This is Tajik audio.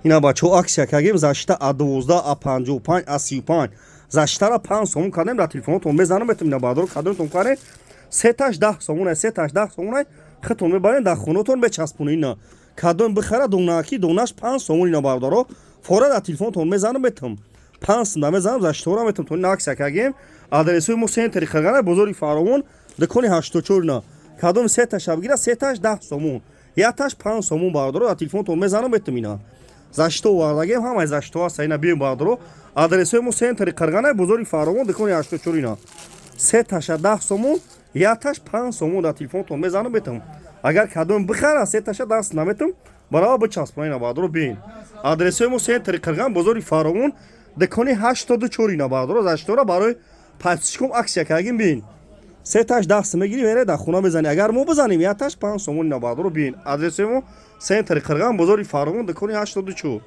Ина, бачаҳо, акция кардем: защита а 12, а 55, а 35. Защитара 5 сомон кардем. Дар телефонотон мезанам, метам. Ина, баъдоро, кадомтон кардем, сеташ 10 сомон, сеташ 10 сомон. Хитон мебарем, дар хонатон мечаспонем. Ина, кадом бихара, донаки донаш 5 сомон. Ина, бародаро, фора дар телефонотон мезанам, метам, 5 сум мезанам, защитора метам. То ина акция кардем. Адресои мо: центри Қирғана, бозори Фаровон, дукони 84. На, кадом сеташа бигира, сеташ 10 сомон, якташ 5 сомон. Бародаро, дар телефонотон мезанам, метам. Ина, защита овардагем, ҳамаи защито ҳаста. Ина, биём, бародаро, адресои мо: центри Қирғана, бозори Фаровон, дукони 84. Ина, сеташа 10 сомон, якташ 5 сомон. Дар телефонотон мезанам, метам. Агар кадом бихара, сеташа даст наметам, барава бичаспона. Ина, бародаро, биёин, адресои мо: центри Қирған, бозори Фаровон, дукони 84. Ина, бародаро, защитора барои подписчиком акция кардагим. Биёин, сеташ 10 мегирӣ, мере, дар хона мезанӣ. Агар мо бизанем, якташ 5 сомон. Ина, бародаро, биёин, адресои мо: центри Қирған, бозори Фаровон, дукони 84.